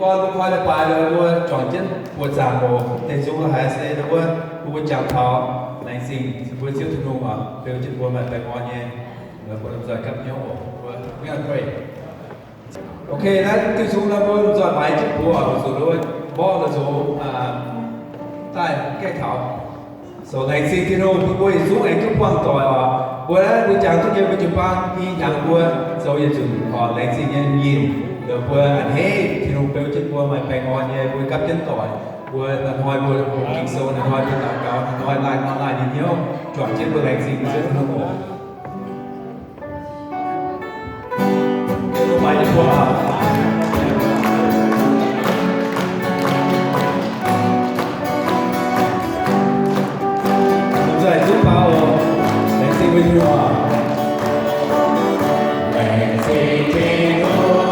Gorngv mbuo koi leiz-baaix mbuo juangc jienv buoqc zaangc oc. Deic-bung haiz se mbuo, mbuo jangx taux laengz zingh mbuo Ziouv Tin-Hungh oc, beu jienv mbuo maaih baengh orn nyei, mbuo lomh nzoih gapv hnyouv oc. Mbuo, we are praying. Okay, naaiv deic-bung nor mbuo lomh nzoih maaiz jienv buoz oc, zuqc mborqv la'nzox daaih gaengh taux. So laengz zingh Tin-Hungh bun mbuo yietc zungv aengx duqv buangh doic oc. Mbuo naaiv mbuo jangx duqv nyei mbuo jiu-baang i hnyangx mbuo zoux yietc nzunc oc. Laengz zingh nyei nyim, mbuo a'hneiv Tin-Hungh beu jienv mbuo maaih baengh orn nyei, mbuo gapv jienv doic. Mbuo hnoi-hnoi mbuo hoqc Ging-Sou, hnoi-hnoi mbuo daux gaux, hnoi-hnoi laanh hnoi laanh nyei hnyouv juangc jienv mbuo laengz zingh Ziouv Tin-Hungh oc. Laengz zingh Tin-Hungh. Laengz zingh Tin-Hungh,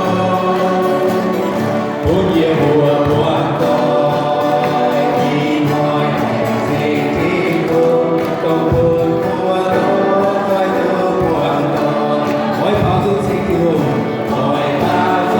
bun yie mbuo buangh doic ih hnoi. Laengz zingh Tin-Hungh, dongh bun mbuo longc doic duqv buangh doic. Oix faaux zuqc ceng Tin-Hungh, oix faaux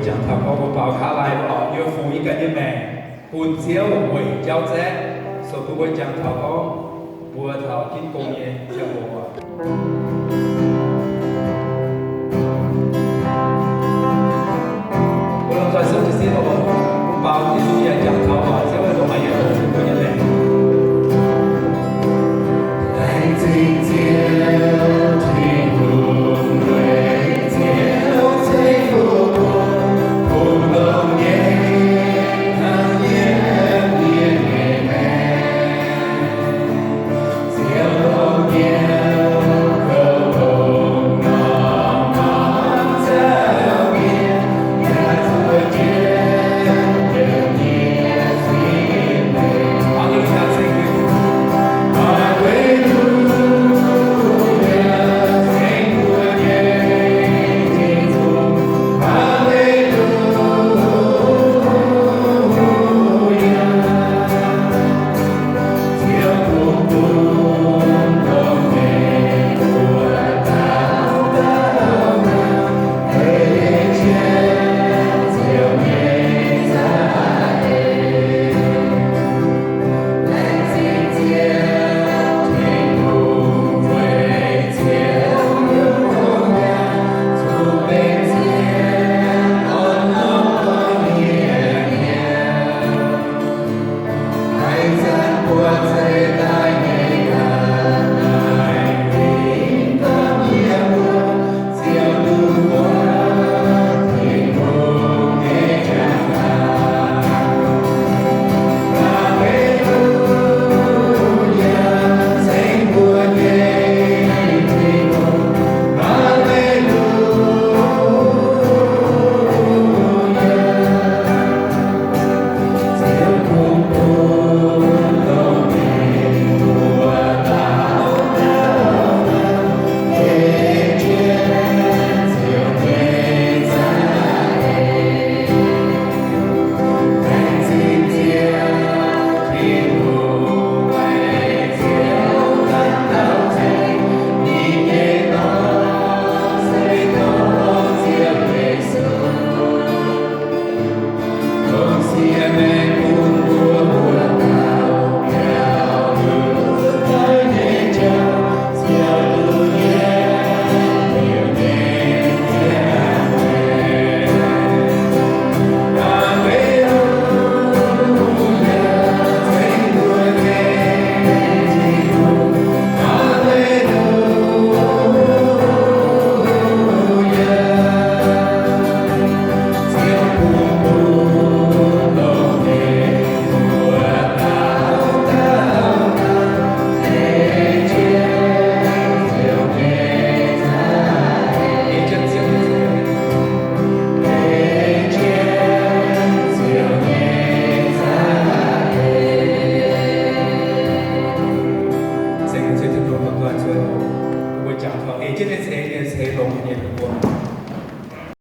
Jangx taux gorngv mbuo baaux nqa'haav laai, mbuo oix nyei fungx yie ganh nyei maengc bun Ziouv weic jauv zaeqv, so bun mbuo jangx taux gorngv mbuo taux ginv gong nyei ziangh hoc.